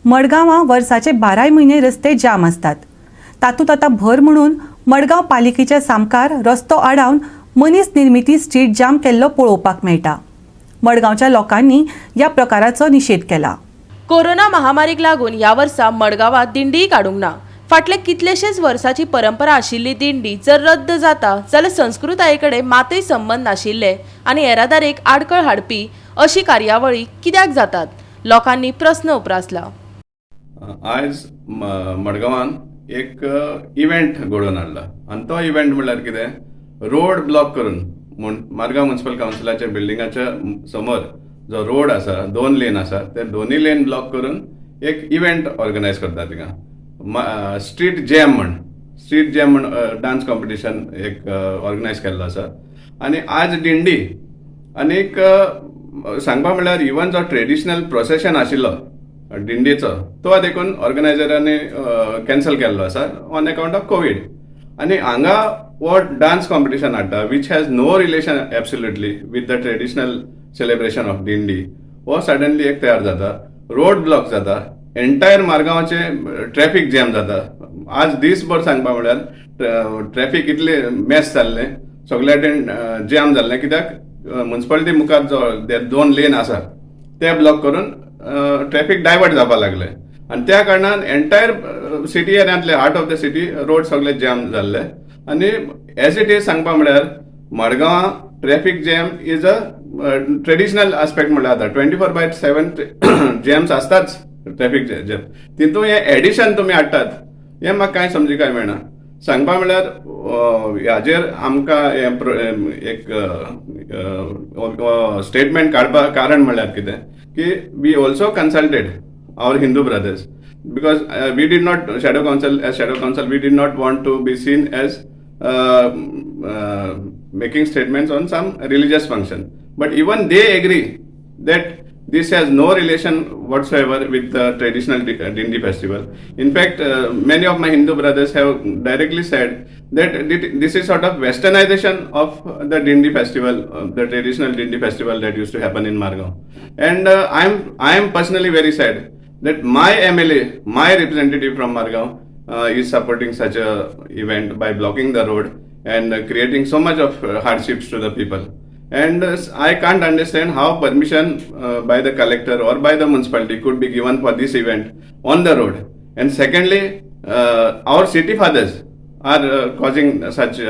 मडगांवां वर्साचे बाराय म्हयने रस्ते जाम आसतात. तातूंत आतां भर म्हणून मडगांव पालिकेच्या सामकार रस्तो आडावन मनीस निर्मिती स्ट्रीट जाम केल्लो पळोवपाक मेळटा. मडगांवच्या लोकांनी ह्या प्रकाराचो निशेध केला. कोरोना महामारीक लागून ह्या वर्सा मडगांवांत दिंडीय काडूंक ना. फाटले कितलेशेच वर्साची परंपरा आशिल्ली दिंडी जर रद्द जाता जाल्यार संस्कृताये कडेन मातय संबंद नाशिल्ले आनी येरादारीक आडखळ हाडपी अशी कार्यावळी कित्याक जातात, लोकांनी प्रस्न उप्रासला. आयज मडगांवान एक इव्हेंट घडोवन हाडला आनी तो इव्हेंट म्हणल्यार कितें, रोड ब्लॉक करून म्हूण मारगांव म्युन्सिपल कावन्सिलाच्या बिल्डिंगाच्या समोर जो रोड आसा, दोन लेन आसा, ते दोनूय लेन ब्लॉक करून एक इव्हेंट ऑर्गनायज करता थिंगा. स्ट्रीट जॅम म्हण, स्ट्रीट जॅम म्हण डान्स कॉम्पिटिशन एक ऑर्गनायज केल्लो आसा. आनी आज दिंडी आनीक सांगपा म्हणल्यार इवन जो ट्रेडिशनल प्रोसेशन आशिल्लो दिंडीचो, तो देखून ऑर्गनायझरांनी कॅन्सल केल्लो आसा ऑन अकाउंट ऑफ कोवीड. आनी हांगा हो डान्स कॉम्पिटिशन हाडटा, which has no relation absolutely with the traditional celebration of दिंडी. हो सडनली एक तयार जाता, रोड ब्लॉक जाता, एंटायर मारगांवाचे ट्रॅफिक जॅम जाता. आज दीसभर सांगपा म्हणल्यार ट्रॅफिक इतले मेस जाल्लें, सगल्या वटेन जॅम जाल्लें, कित्याक म्युन्सिपालिटी मुखार जो ते दोन लेन आसा ते ब्लॉक करून ट्रॅफिक डायवर्ट जावपाक लागले आनी त्या कारणान एंटायर सिटी एरियांतले heart of the city road सगळे जॅम जाल्ले. आनी एज it is सांगपा म्हळ्यार मडगांवां traffic jam is a traditional aspect म्हणल्यार आतां 24/7 jams आसताच ट्रॅफिक जॅम. तितून हें एडिशन तुमी हाडटात हें म्हाका कांय समजिकाय मेळना. सांगपा म्हणल्यार हाजेर आमकां हें एक स्टेटमेंट काडपा कारण म्हणल्यार कितें की we also consulted our Hindu brothers, because we did not shadow council as shadow council we did not want to be seen as making statements on some religious function, but even they agree that this has no relation whatsoever with the traditional Dindi festival. In fact, many of my Hindu brothers have directly said that this is sort of westernization of the Dindi festival, the traditional Dindi festival that used to happen in Margao. And I am personally very sad that my MLA, my representative from Margao, is supporting such a event by blocking the road and creating so much of hardships to the people. And I can't understand how permission by the collector or by the municipality could be given for this event on the road. And secondly, our city fathers are causing such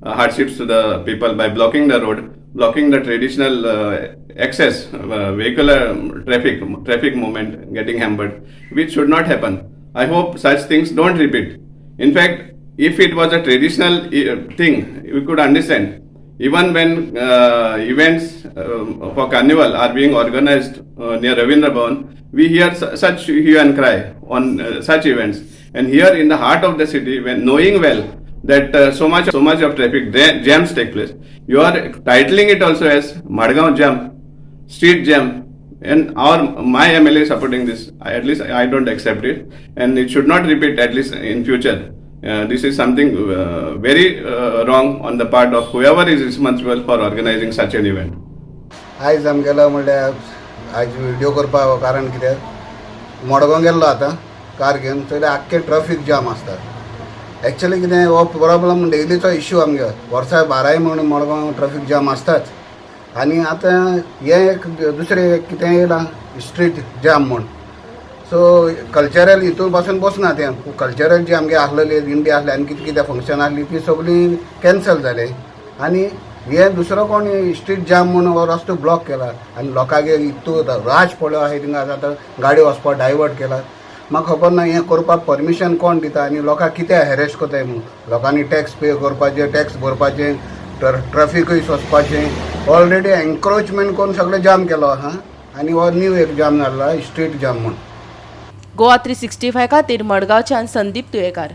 hardships to the people by blocking the road, blocking the traditional access, vehicular traffic movement getting hampered, which should not happen. I hope such things don't repeat. In fact, if it was a traditional thing, we could understand. Even when events for carnival are being organized near Ravindra Bhavan, we hear such hue and cry on such events. And here in the heart of the city, when knowing well that so much of traffic jams take place, you are titling it also as Madgaon Jam, street jam, and our my MLA is supporting this. At least I don't accept it, and it should not repeat at least in future. This is something very wrong on the part of whoever is responsible for organizing such an event. आयज आमगेलो म्हणल्यार आयज video करपाक कारण कित्याक मडगांव गेल्लो आतां car घेवन, थंय आख्खें ट्रॅफीक जाम आसता. एक्चुअली कितें हो प्रॉब्लम डेलीचो इश्यू आमगे, वर्सा बाराय म्हण मडगांव ट्रॅफीक जाम आसताच. आनी आतां हें एक दुसरें एक कितें येयलां स्ट्रीट जाम म्हूण. सो कल्चरल हितून पासून बसना तें. कल्चरल जी आमगे आसलेली दिंडी आसली आनी कितें कितें फंक्शन आसली ती सगळीं कॅन्सल जाले. आनी हे दुसरो कोण स्ट्रीट जाम म्हूण हो रस्तो ब्लॉक केला आनी लोकांगे इतू राश पडलो आहा थिंगा. आतां गाडी वचपाक डायवर्ट केला. म्हाका खबर ना हें करपाक परमिशन कोण दिता आनी लोकांक कितें हॅरेस करताय म्हूण. लोकांनी टॅक्स पे करपाचें, टॅक्स भरपाचें, ट्रॅफिकूय सोंसपाचें. ऑलरेडी एन्क्रोचमेंट करून सगळें जाम केलो आहा आनी हो न्यू एक जाम जाल्लो स्ट्रीट जाम म्हूण. गोवा 365 खातीर मडगांवच्यान संदीप तुयेकार.